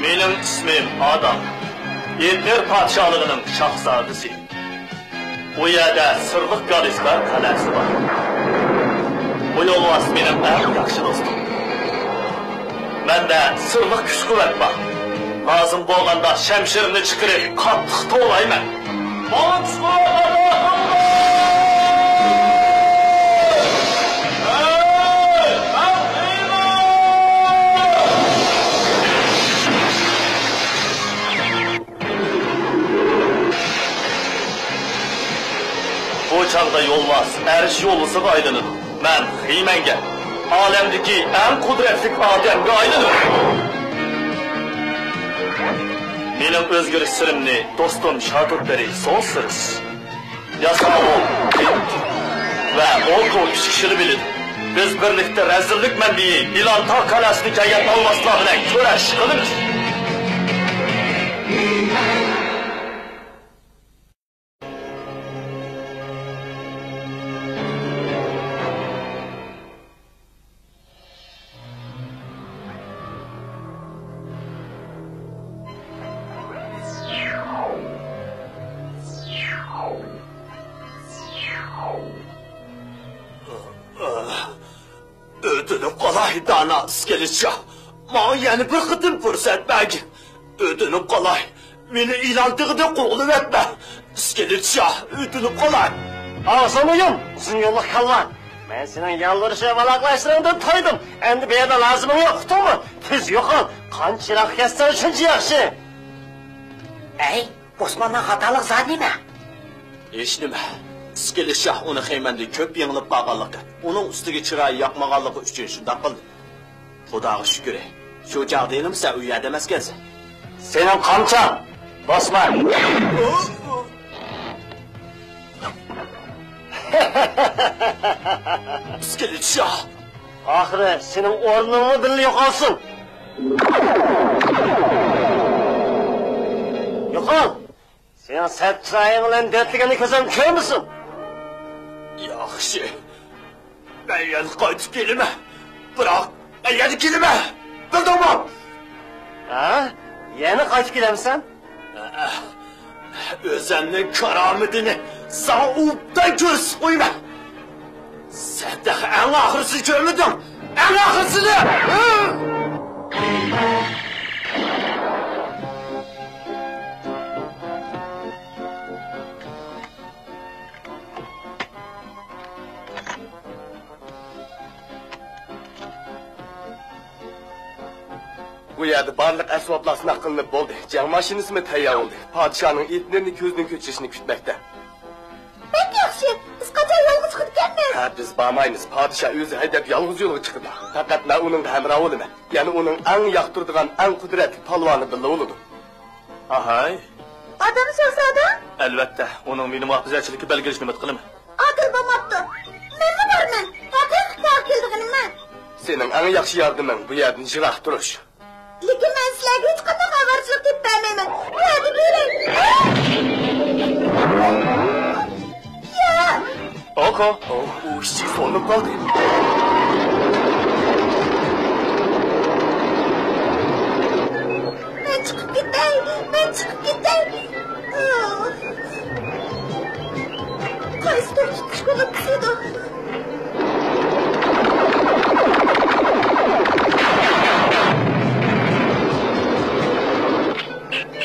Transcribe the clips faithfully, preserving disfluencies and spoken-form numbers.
مېنىڭ ئىسمىم ئادام. ئېتنېر پادىشاھلىقىنىڭ شاھزادىسى. ئۇ يەردە سىرلىق گالىسبەر قەلئەسى بار. بۇ يولۋاس مېنىڭ ئەڭ ياخشى دوستۇم. مەندە سىرلىق كۈچ-قۇۋۋەت بار. لازىم بولغاندا شەمشىرىمنى چىقىرىپ، قاتتىق توۋلايمەن. بۇ چاغدا يولۋاس ئەرش يولۋىسىغا ئايلىنىدۇ. مەن خىمەنگە، ئالەمدىكى ئەڭ قۇدرەتلىك ئادەمگە ئايلىنىمەن. مېنىڭ ئۆزگىرىش سىرىمنى دوستۇم شاتۇتبېرى سوسىرس، ياساۋۇل ۋە ئوكو ئۈچ كىشىلا بىلىدۇ. بىز بىرلىكتە رەزىللىك مەنبىيى ئىلانتا قەلئەسىدىن كەلگەن ئالۋاستىلار بىلەن كۈرەش قىلىمىز. ئۆتۈنۈپ قالاي، دانا ئىسكىلىت شاھ. ماڭا يەنە بىر قېتىم پۇرسەت بەرگىن. ئۆتۈنۈپ قالاي. مېنى ئىلان تېغىدىن قوغلىۋەتمە. ئىسكىلىت شاھ، ئۆتۈنۈپ قالاي. ئاغزىڭنى يۇم، ئۇزۇن يوللۇق كاللا. مەن سېنىڭ يالۋۇرۇش ۋە ۋالاقلاشلىرىڭدىن تويدۇم. ئەمدى بۇ يەردە لازىمىڭ يوق، ئۇقتۇڭمۇ؟ تېز يوقال. قانچە يىراق كەتسەڭ، شۇنچە ياخشى. ئەي، بوسماننىڭ خاتالىقى زادى نېمە؟ ھېچنېمە. ئىسكىلىت شاھ ئۇنى خىمەندىن كۆپ يېڭىلىپ قالغانلىقى، ئۇنىڭ ئۈستىگە چىرايى ياقمىغانلىقى ئۈچۈن شۇنداق قىلدى. خۇداغا شۈكرى، شۇ چاغدا ھېلىمۇ سەن ئۇ يەردە ئەمەسكەنسەن. سېنىڭ قامچاڭ، بوسمان! ئىسكىلىت شاھ! ئاخىرى سېنىڭ ئورنۇڭمۇ بىللە يوقالسۇن! يوقال! سېنىڭ سەت چىرايىڭ بىلەن دەتلىگەننى كۆزۈم كۆرمىسۇن! ياخشى. مەن يەنە قايتىپ كېلىمەن. بىراق، مەن يەنە كېلىمەن. بىلدىڭمۇ؟ ھە؟ يەنە قايتىپ كېلەمسەن؟ ئۆزۈمنىڭ كارامىتىنى ساڭا ئوبدان كۆرسىتىپ قويىمەن. سەن تېخى ئەڭ ئاخىرسىنى كۆرمىدىڭ. ئەڭ ئاخىرسىنى! بۇ يەردە بارلىق ئەسۋابلار سىناق قىلىنىپ بولدى. جەڭ ماشىنىسىمۇ تەييار بولدى. پادىشاھنىڭ ئېتنېرنى كۆزدىن كۆچۈرۈشىنى كۈتمەكتە. بەك ياخشى. بىز قاچان يولغا چىقىدىكەنمىز؟ ھە، بىز بارمايمىز. پادىشاھ ئۆزى ھەيدەپ يالغۇز يولغا چىقىدۇ. پەقەت مەن ئۇنىڭغا ھەمراھ بولىمەن. يەنە ئۇنىڭ ئەڭ ياقتۇرىدىغان، ئەڭ قۇدرەتلىك پالۋانى بىللە بولىدۇ. ئاھاي. ئادەمنى سورىسادا؟ ئەلۋەتتە، ئۇنىڭ مېنى مۇھاپىزەتچىلىككە بەلگىلىشىنى ئۈمىد قىلىمەن. ئادىل بولماپتۇ. مەنمۇ بارىمەن. ھەقىقىي كارغا كېلىدىغىنىمەن. سېنىڭ ئەڭ ياخشى ياردىمىڭ بۇ يەردىن يىراق تۇرۇش. لېكىن مەن سىلەرگە ھېچقانداق ئاۋارىچىلىك تېپىپ بەرمەيمەن. بۇ يەردە بېرىڭ. يا! ئوكو. ئۇ ئىشىككە سولىنىپ قالدى. مەن چىقىپ كېتەي، مەن چىقىپ كېتەي. قايسى توك تۇتقۇچ بولۇپ چۈشىدۇ؟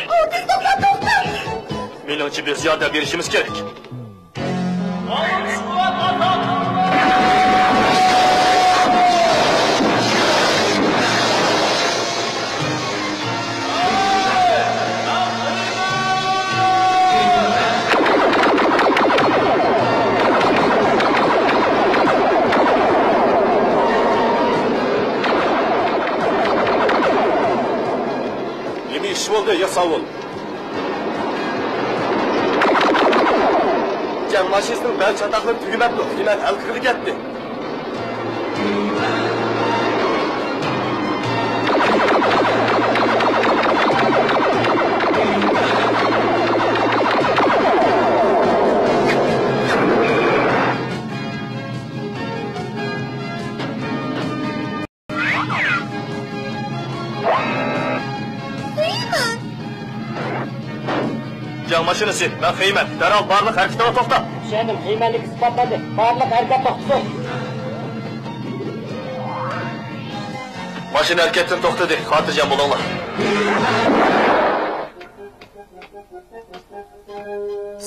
ئۇ، تېز توختا، توختا! مېنىڭچە، بىز ياردەم بېرىشىمىز كېرەك. نېمە ئىش بولدى، ياساۋۇل؟ جەڭ ماشىنىسىنىڭ بەل چاتاقلىرى تۈگىمەپتۇ. خىمەن ھەل قىلغىلى كەتتى. ماشىنىسى، مەن خېيمەن. دەرھال بارلىق ھەرىكىتىڭلار توختات. چۈشەندىم، خېيمەنلىك ئىسپاتلاندى. بارلىق ھەرىكەت توختىسۇن. ماشىنا ھەرىكەتتىن توختىدى. خاتىرجەم بولۇڭلار.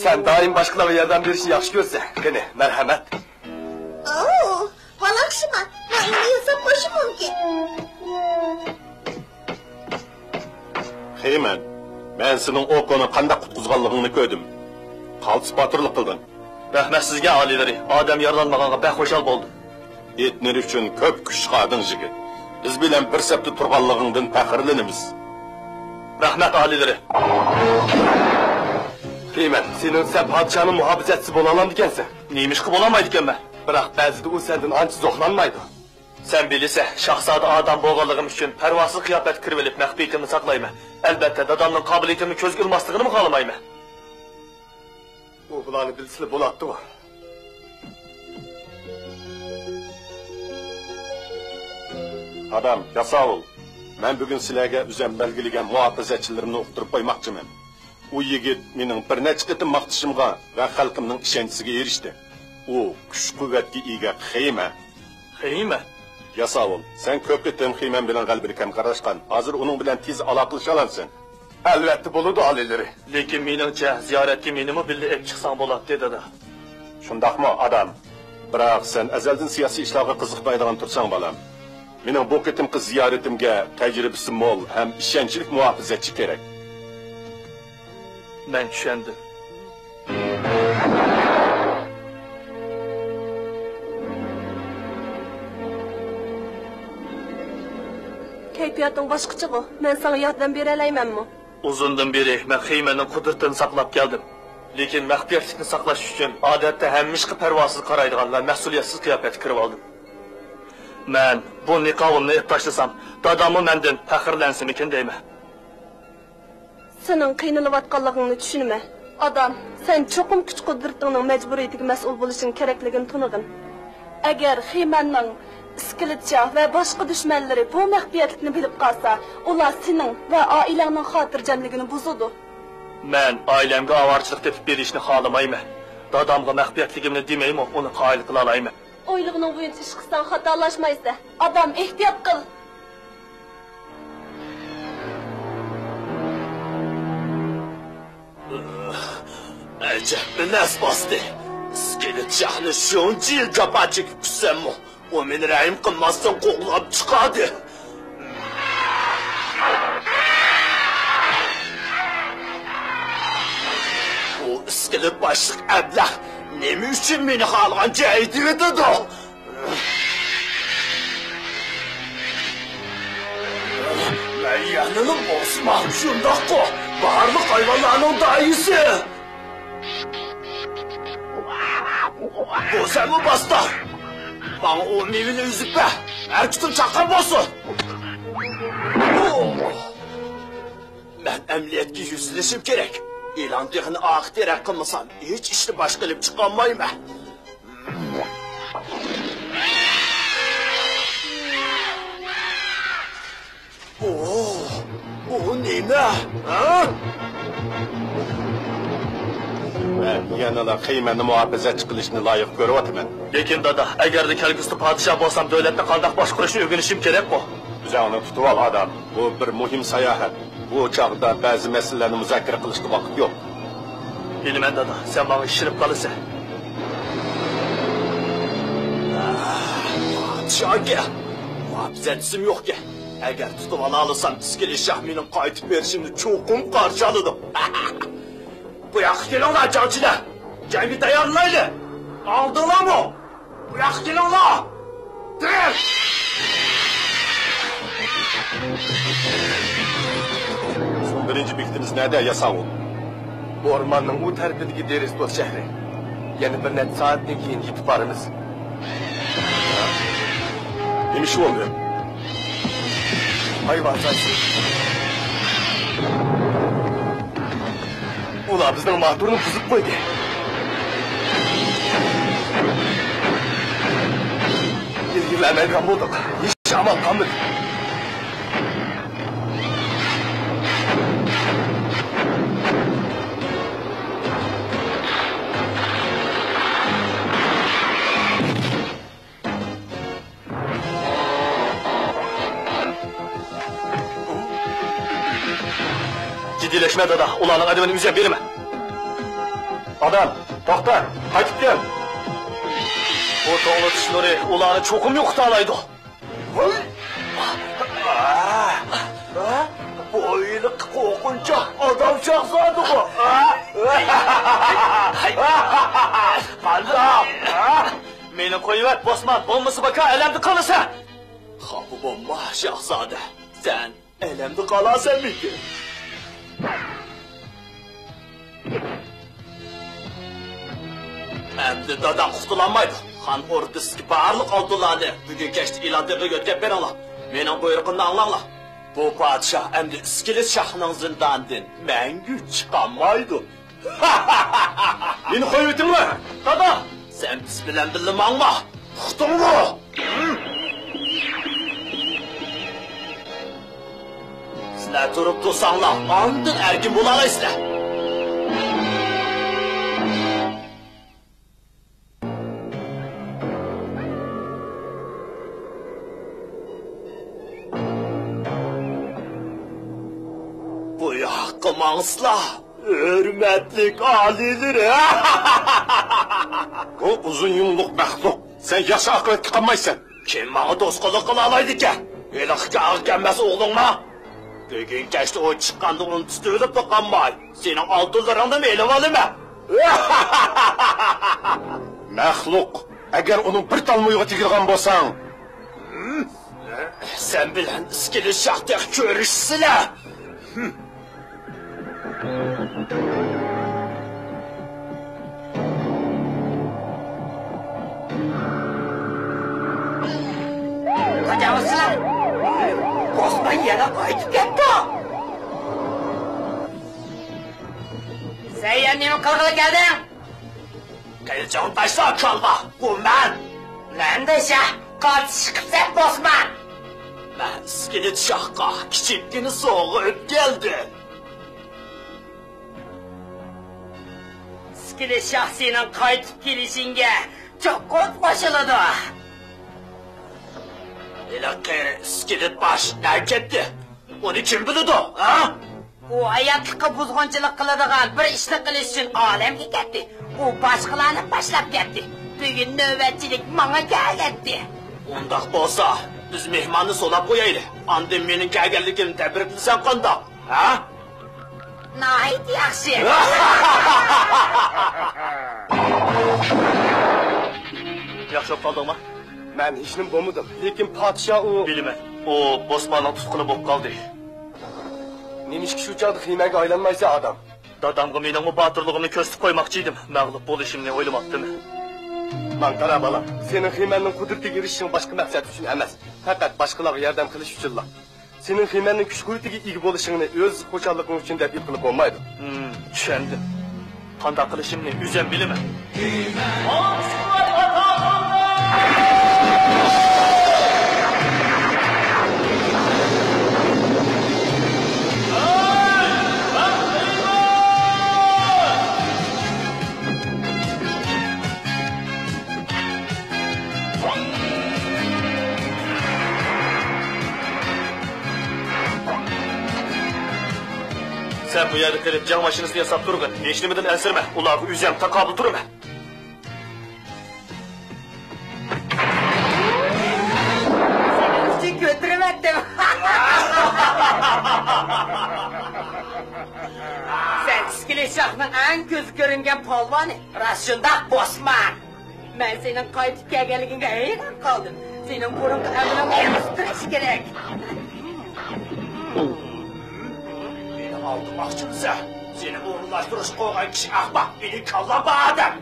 سەن دائىم باشقىلارغا ياردەم بېرىشنى ياخشى كۆرىسەن. قېنى، مەرھەمەت. ئوو، ۋالاقشىما، مەن ئۇنى ياساپ قويۇشۇم مۇمكىن. خېيمەن، مەن سېنىڭ ئوكونى قانداق قۇتقۇزغانلىقىڭنى كۆردۈم. قالتىس باتۇرلۇق قىلدىڭ. رەھمەت سىزگە، ئالىيلىرى. ئادەم يارىلانمىغانغا بەك خۇشال بولدۇم. ئېتنېر ئۈچۈن كۆپ كۈچ چىقاردىڭ، يىگىت. بىز بىلەن بىر سەپتە تۇرغانلىقىڭدىن پەخىرلىنىمىز. رەھمەت، ئالىيلىرى. خېيمەن، سېنىڭ دېسەم پادىشاھنىڭ مۇھاپىزەتچىسى بولالامدىكەنسەن؟ نېمىشقا بولالمايدىكەنمەن؟ بىراق بەزىدە ئۇ سەندىن ئانچە زوقلانمايدۇ. سەن بىلىسەن، شاھزادە ئادەم بولغانلىقىم ئۈچۈن پەرۋاسىز قىياپەتكە كىرىۋېلىپ مەخپىيىتىمنى ساقلايمەن. ئەلۋەتتە، دادامنىڭ قابىلىيىتىمنى كۆزگە ئىلماسلىقىنىمۇ خالىمايمەن. ئۇ بۇلارنى بىلسىلا بولاتتىغۇ. ئادەم، ياساۋۇل، مەن بۈگۈن سىلەرگە ئۆزۈم بەلگىلىگەن مۇھاپىزەتچىلىرىمنى ئۇقتۇرۇپ قويماقچىمەن. ئۇ يىگىت مېنىڭ بىر نەچچە قېتىم ماختىشىمغا ۋە خەلقىمنىڭ ئىشەنچىسىگە ئېرىشتى. ئۇ كۈچ-قۇۋۋەتكە ئىگە خېيمەن. خېيمەن؟ ياساۋۇل، سەن كۆپ قېتىم خېيمەن بىلەن غەلىبىلىك ھەمكارلاشقان. ھازىر ئۇنىڭ بىلەن تېز ئالاقىلىشالامسەن؟ ئەلۋەتتە بولىدۇ، ئالىيلىرى. لېكىن مېنىڭچە، زىيارەتكە مېنىمۇ بىللە ئېلىپ چىقساڭ بولاتتى، دادا. شۇنداقمۇ، ئادام؟ بىراق سەن ئەزەلدىن سىياسىي ئىشلارغا قىزىقمايدىغان تۇرساڭ، بالام. مېنىڭ بۇ قېتىمقى زىيارىتىمگە تەجرىبىسى مول ھەم ئىشەنچلىك مۇھاپىزەتچى كېرەك. مەن چۈشەندىم. كەيپىياتىڭ باشقىچىغۇ؟ مەن ساڭا ياردەم بېرەلەيمەنمۇ؟ ئۇزۇندىن بېرى مەن خېيمەننىڭ قۇدرىتىنى ساقلاپ كەلدىم. لېكىن مەخپىيەتلىكنى ساقلاش ئۈچۈن، ئادەتتە ھەممە ئىشقا پەرۋاسىز قارايدىغان ۋە مەسئۇلىيەتسىز قىياپەتكە كىرىۋالدىم. مەن بۇ نىقابىمنى ئېلىپ تاشلىسام، داداممۇ مەندىن پەخىرلەنسىمىكىن دەيمەن. سېنىڭ قىينىلىۋاتقانلىقىڭنى چۈشىنىمەن. ئادام، سەن چوقۇم كۈچ-قۇدرىتىڭنىڭ مەجبۇرىيىتىگە مەسئۇل بولۇشۇڭ كېرەكلىكىنى تونۇغىن. ئەگەر خېيمەننىڭ ئىسكىلىت شاھ ۋە باشقا دۈشمەنلىرى بۇ مەخپىيەتلىكنى بىلىپ قالسا، ئۇلار سېنىڭ ۋە ئائىلەڭنىڭ خاتىرجەملىكىنى بۇزىدۇ. مەن ئائىلەمگە ئاۋارىچىلىق تېپىپ بېرىشنى خالىمايمەن. دادامغا مەخپىيەتلىكىمنى دېمەيمۇ، ئۇنى قايىل قىلالايمەن. ئويلىغىنىڭ بويىچە ئىش قىلساڭ خاتالاشمايسەن. ئادام، ئېھتىيات قىل! ئەجەب بىر نەس باستى. ئىسكىلىت شاھنى شۇنچە يىل جاپا چېكىپ كۈتسەممۇ، ئۇ مېنى رەھىم قىلماستىن قوغلاپ چىقاردى. بۇ ئىسكىلىت باشلىق ئەبلەخ نېمە ئۈچۈن مېنى خالىغانچە ھەيدىۋېتىدۇ؟ مەن يەنىلا بوسما، شۇنداققۇ؟ بارلىق ھايۋانلارنىڭ داھىيسى. بۇ سەنمۇ باستار. ماڭا ئۇ مېۋىنى ئۈزۈپ بەر. ھەرىكىتىڭ چاققان بولسۇن. مەن ئەمەلىيەتكە يۈزلىنىشىم كېرەك. ئېلان تېغىنى ئارقا تىرەك قىلمىسام، ھېچ ئىشنى باشقا ئېلىپ چىقالمايمەن. ئوھ، بۇ نېمە؟ ھە؟ مەن يەنىلا خېيمەننى مۇھاپىزەتچى قىلىشنى لايىق كۆرۈۋاتىمەن. لېكىن دادا، ئەگەردە كەلگۈسىدە پادىشاھ بولسام، دۆلەتنى قانداق باشقۇرۇشنى ئۆگىنىشىم كېرەكقۇ؟ ئۆزۈڭنى تۇتۇۋال، ئادەم. بۇ بىر مۇھىم ساياھەت. بۇ چاغدا بەزى مەسىلىلەرنى مۇزاكىرە قىلىشقا ۋاقىت يوق. بىلىمەن دادا، سەن ماڭا ئىشىنىپ قالىسەن. پادىشاھكەن، مۇھاپىزەتچىسىم يوقكەن. ئەگەر تۇتۇۋالالىسام، ئىسكىلىت شاھ مېنىڭ قايتىپ بېرىشىمنى چوقۇم قارشى ئالىدۇ. بۇ ياققا كېلىڭلار، جەڭچىلەر! جەڭگە تەييارلىنايلى! ئاڭلىدىڭلارمۇ؟ بۇ ياققا كېلىڭلار! دېرەك! بىزنىڭ بىرىنچى بېكىتىمىز نەدە، ياساۋۇل؟ بۇ ئورماننىڭ ئۇ تەرىپىدىكى دېرېستوس شەھىرى. يەنە بىر نەچچە سائەتتىن كېيىن يېتىپ بارىمىز. نېمە ئىش بولدى؟ ھايۋان سايىسى. ئۇلار بىزنىڭ ماتورنى بۇزۇپ قويدى. ئىلگىرىلەلمەيدىغان بولدۇق. ھېچ ئامال قالمىدى. ئېلەشمە دادا، ئۇلارنىڭ ئەدىپىنى ئۆزۈم بېرىمەن. ئادەم، توختا، قايتىپ كەل. بۇ توڭلىتىش نۇرى ئۇلارنى چوقۇم يوقىتالايدۇ. ۋوي! بۇ ھېلىقى قورقۇنچاق ئادەم شاھزادىغۇ. قانداق؟ مېنى قويۇۋەت، بوسمان، بولمىسا باكا ئەلەمدە قالىسەن. خاپا بولما، شاھزادە. سەن ئەلەمدە قالارسەنمىكىن؟ ئەمدى داداڭ قۇتۇلالمايدۇ. خان ئوردىسىدىكى بارلىق ئالتۇنلارنى بۈگۈن كەچتە ئىلان تېغىغا يۆتكەپ بېرىڭلار. مېنىڭ بۇيرۇقۇمنى ئاڭلاڭلار. بۇ پادىشاھ ئەمدى ئىسكىلىت شاھنىڭ زىندانىدىن مەڭگۈ چىقالمايدۇ. مېنى قويۇۋېتىڭلار! دادا! سەن بىز بىلەن بىللە ماڭما! ئۇقتۇڭمۇ؟ سىلەر تۇرۇپ تۇرساڭلار، ئاندىن ئەركىن بولالايسىلەر. بۇ ياققا ماڭسىلا، ھۆرمەتلىك ئالىيلىرى! بۇ ئۇزۇن يۇڭلۇق مەخلۇق، سەن ياخشى ئاقىۋەتكە قالمايسەن. كىم ماڭا توسقۇنلۇق قىلالايدىكەن؟ ھېلىقى كاغا كەلمەس ئوغلۇڭما؟ بۈگۈن كەچتە ئۇ چىققاندا ئۇنى تۇتۇۋېلىپلا قالماي، سېنىڭ ئالتۇنلىرىڭنىمۇ ئېلىۋالىمەن. مەخلۇق، ئەگەر ئۇنىڭ بىر تال مويىغا تېگىدىغان بولساڭ. سەن بىلەن ئىسكىلىت شاھ تېخى كۆرۈشىسىلەر. قاچاۋاتىسىلەر؟ بوسمان يەنە قايتىپ كەپتۇ. سەن يەنە نېمە قىلغىلى كەلدىڭ؟ قىلىچىڭنى تاشلا، كالۋا! بۇ مەن! مەن دېسە، قارتىشىپ كېتىپ بوسمان! مەن ئىسكىلىت شاھقا كىچىككىنە سوۋغا ئېلىپ كەلدىم. ئىسكىلىت شاھ سېنىڭ قايتىپ كېلىشىڭگە چوقۇم قوشۇلىدۇ. ھېلىقى ئىسكىلىت باش نەگە كەتتى؟ ئۇنى كىم بىلىدۇ، ھە؟ ئۇ ھاياتلىققا بۇزغۇنچىلىق قىلىدىغان بىر ئىشنى قىلىش ئۈچۈن ئالەمگە كەتتى. ئۇ باشقىلارنى باشلاپ كەتتى. بۈگۈن نۆۋەتچىلىك ماڭا كەلگەنتى. ئۇنداق بولسا، بىز مېھماننى سولاپ قويايلى. ئاندىن مېنىڭ كەلگەنلىكىمنى تەبرىكلىسەڭ قانداق، ھە؟ ناھايىتى ياخشى. ياخشى بولۇپ قالدىڭمۇ؟ مەن ھېچنېمە بولمىدىم، لېكىن پادىشاھ ئۇ. بىلىمەن، ئۇ بوسماننىڭ تۇتقۇنى بولۇپ قالدى. نېمىشقا شۇ چاغدا خىمەنگە ئايلانمايسەن، ئادەم؟ دادامغا مېنىڭمۇ باتۇرلۇقۇمنى كۆرسىتىپ قويماقچى ئىدىم، مەغلۇپ بولۇشۇمنى ئويلىماپتىمەن. ماڭا قارا، بالام، سېنىڭ خىمەننىڭ قۇدرىتىگە ئېرىشىشىڭ باشقا مەقسەت ئۈچۈن ئەمەس، پەقەت باشقىلارغا ياردەم قىلىش ئۈچۈنلا. سېنىڭ خىمەننىڭ كۈچ-قۇۋۋىتىگە ئىگە بولۇشۇڭنى ئۆز خۇشاللىقىڭ ئۈچۈن دەپ ئېيتقىلى بولمايدۇ. ھىم، چۈشەندىم. قانداق قىلىشىمنى ئۆزۈم بىلىمەن. سەن بۇ يەردە قېلىپ جەڭ ماشىنىسىنى ياساپ تۇرغىن. ھېچنېمىدىن ئەنسىرىمە، ئۇلارغا ئۆزۈم تاقابىل تۇرىمەن. سېنىڭ ئۈچۈن كۆتۈرۈۋەتتىم. سەن ئىسكىلىت شاھنىڭ ئەڭ كۆزگە كۆرۈنگەن پالۋانى. راست شۇنداق، بوسمان. مەن سېنىڭ قايتىپ كەلگەنلىكىڭگە ھەيران قالدىم. سېنىڭ بۇرۇنقى ئەمىلىڭنى ئۆزگەرتىش كېرەك. مېنى ئالدىماقچىمسەن؟ سېنى ئورۇنلاشتۇرۇشقا قويغان كىشى ئەخمەق، مېنىڭ كاللام بار ئادەم.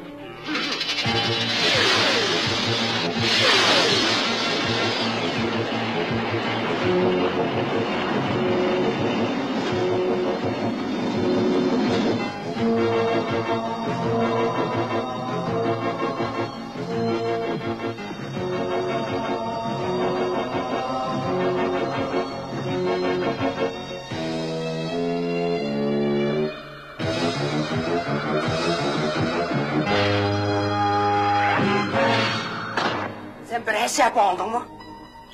سەن بىر ئەشەپ ئالدىڭمۇ؟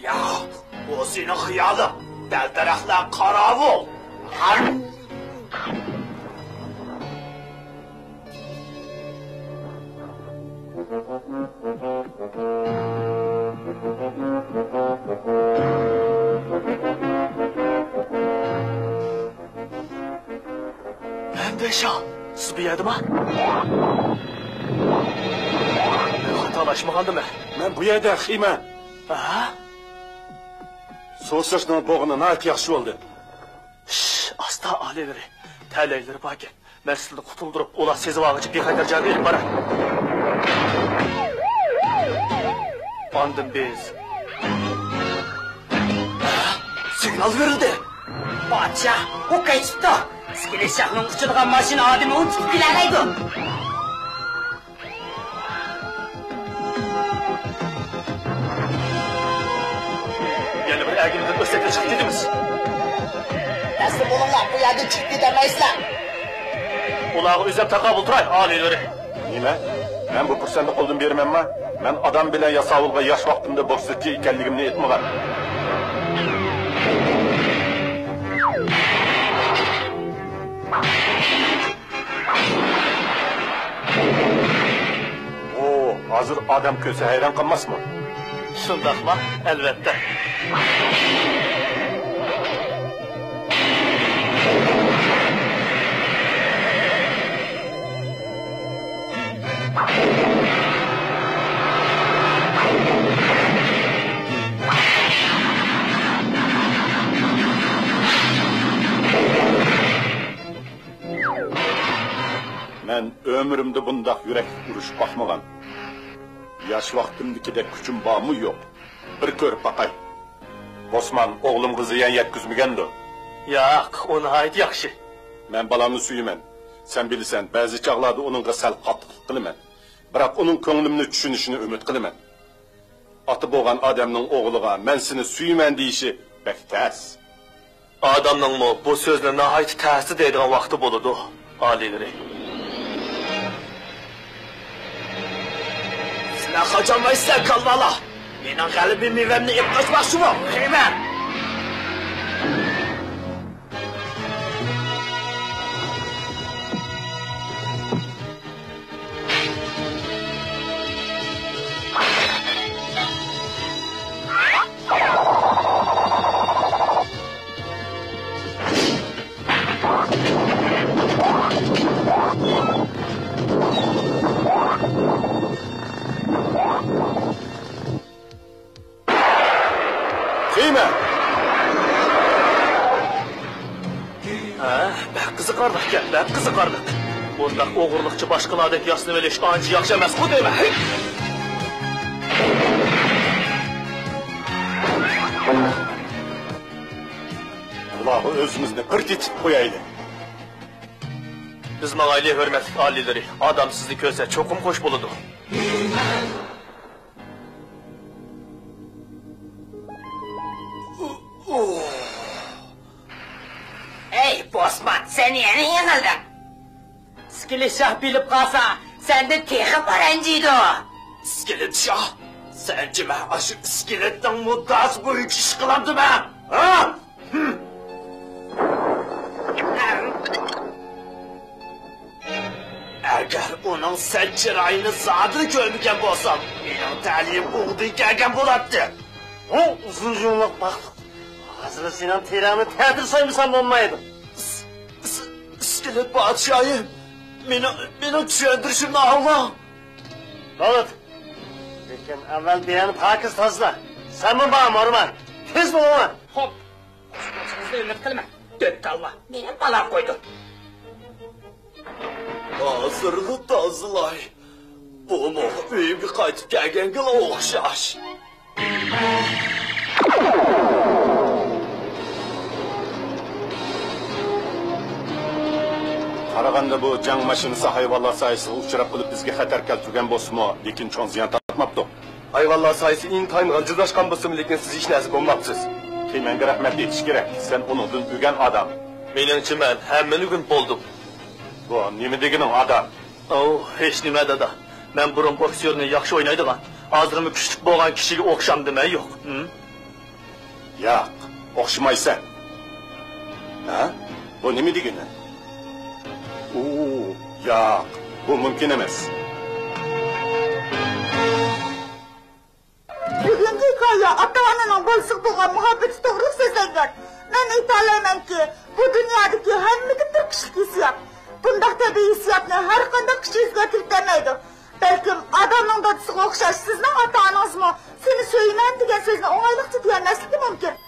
ياق، بۇ سېنىڭ خىيالىڭ. دەل-دەرەخلەر قاراۋۇل. بەشا، سىز بۇ يەردىما؟ مەن خاتالاشمىغاندىمەن. مەن بۇ يەردە خىمەن. ھە؟ سورىشىشنىڭ بولغىنى ناھايىتى ياخشى بولدى. شش، ئاستا ئالىيلىرى. تەلەيلىرى باركەن. مەن سىلىنى قۇتۇلدۇرۇپ، ئۇلار سېزىۋالغۇچە بىخەتەر جايغا ئېلىپ باراي. ئاندىن بىز. سىگنال بېرىلدى. پادىشاھ، ئۇ قېچىپتۇ. ئىسكىلىت شاھنىڭ ئۇچىدىغان ماشىنا ئادىمى ئۇنى تۇتۇپ كېلەلەيدۇ. يەنە بىر ئەگىمدىن ئۆتسەكلا چىقىپ كېتىمىز. تەسلىم بولۇڭلار، بۇ يەردىن چىقىپ كېتەلمەيسىلەر. ئۇلارغا ئۆزۈم تاقابىل تۇراي، ئالىيلىرى. نېمە؟ مەن بۇ پۇرسەتنى قولدىن بېرىمەنما؟ مەن ئادام بىلەن ياساۋۇلغا ياش ۋاقتىمدا بوكسچى ئىكەنلىكىمنى ئېيتمىغان. ئۇ ھازىر ئادەم كۆرسە ھەيران قالماسمۇ؟ شۇنداقلا، ئەلۋەتتە. مەن ئۆمرۈمدە بۇنداق يۈرەكلىك ئۇرۇشۇپ باقمىغان. ياش ۋاقتىمدىكىدەك كۈچۈم بارمۇ يوق؟ بىر كۆرۈپ باقاي. بوسمان ئوغلۇمغا زىيان يەتكۈزمىگەندۇ؟ ياق، ئۇ ناھايىتى ياخشى. مەن بالامنى سۆيىمەن. سەن بىلىسەن، بەزى چاغلاردا ئۇنىڭغا سەل قاتتىقلىق قىلىمەن. بىراق ئۇنىڭ كۆڭلۈمنى چۈشىنىشىنى ئۈمىد قىلىمەن. ئاتا بولغان ئادەمنىڭ ئوغلىغا «مەن سېنى سۆيىمەن» دېيىشى بەك تەس. ئادەمنىڭمۇ بۇ سۆزنى ناھايىتى تەستە دەيدىغان ۋاقتى بولىدۇ، ئالىيلىرى. سىلەر قاچالمايسىلەر، كالۋالار! مېنىڭ غەلىبە مېۋەمنى ئېلىپ قاچماقچىمۇ؟ خىمەن! تىيمە! ھە، بەك قىزىقارلىق ئىكەن، بەك قىزىقارلىق. بۇنداق ئوغرىلىقچە باشقىلاردەك ياسىنىۋېلىش ئانچە ياخشى ئەمەسقۇ دەيمەن. ھەي! بۇلارغا ئۆزىمىزنى بىر تېتىپ قويايلى. بىز ماڭايلى، ھۆرمەتلىك ئالىيلىرى. ئادەم سىزنى كۆرسە چوقۇم خوش بولىدۇ. ئەي، بوسمان، سەن يەنە يېڭىلدىڭ. ئىسكىلىت شاھ بىلىپ قالسا، سەندىن تېخىمۇ رەنجىيدۇ. ئىسكىلىت شاھ، سەنچە مەن ئاشۇ ئىسكىلىتنىڭ مۇددىئاسى بويىچە ئىش قىلامدىمەن؟ ھە؟ ئەگەر ئۇنىڭ سەت چىرايىنى زادىلا كۆرمىگەن بولسام، مېنىڭ تەلىيىم ئوڭدىن كەلگەن بولاتتى. ھو، ئۇزۇن يۇڭلۇق باقلىق. ھازىر سېنىڭ تېرەڭنى تەتۈر سويمىسام بولمايدۇ. ئىس-، ئىس-، ئىسكىلىت پادىشاھىم، مېنىڭ، مېنىڭ چۈشەندۈرۈشۈمنى ئاڭلاڭ. بولدى. لېكىن ئەۋۋەل بۇ يەرنى پاكىز تازىلا. سەنمۇ بار، مورمان. تېز بولۇڭلار. خوپ. خۇشبۇيىڭىزنى ئۈمىد قىلىمەن. دۆت كاللا. مېنىڭ بالام قويدى. ھازىرلا تازىلاي. بۇمۇ ئۆيۈمگە قايتىپ كەلگەنگىلا ئوخشاش. قارىغاندا بۇ جەڭ ماشىنىسى ھايۋانلار سايىسىغا ئۇچراپ قېلىپ بىزگە خەتەر كەلتۈرگەن بولسىمۇ، لېكىن چوڭ زىيان تارتماپتۇ. ھايۋانلار سايىسى ئىنتايىن غىلجىرلاشقان بولسىمۇ، لېكىن سىز ھېچ نەرسە بولماپسىز. خىمەنگە رەھمەت ئېيتىش كېرەك، سەن ئۇنىڭدىن ئۆگەن ئادەم. مېنىڭچە مەن ھەممىنى ئۆگىنىپ بولدۇم. بۇ نېمە دېگىنىڭ، ئادەم؟ ئوۋ، ھېچنېمە، دادا. مەن بۇرۇن بوكسيورنى ياخشى ئوينايدىغان، ھازىرمۇ كۈچلۈك بولغان كىشىگە ئوخشامدىمەن، يوق. ھىم؟ ياق، ئوخشىمايسەن. ھە؟ بۇ نېمە دېگىنى؟ ئۇ، ياق، بۇ مۇمكىن ئەمەس. بۈگۈنكى ھېكايە ئاتا-ئانىنىڭ بالىسىغا بولغان مۇھەببىتى توغرىلىق سۆزلەنگەن. مەن ئېيتالايمەنكى، بۇ دۇنيادىكى ھەممىدىن بىر كىشىلىك ھېسسىيات. بۇنداق تەبىئىي ھېسسىياتنى ھەرقانداق كۈچ ئۆزگەرتىپ بەرمەيدۇ. بەلكىم ئادەمنىڭ دادىسىغا ئوخشاش سىزنىڭ ئاتا-ئانىڭىزمۇ «سېنى سۆيىمەن» دېگەن سۆزنى ئوڭايلىقچە دېيەلمەسلىكى مۇمكىن.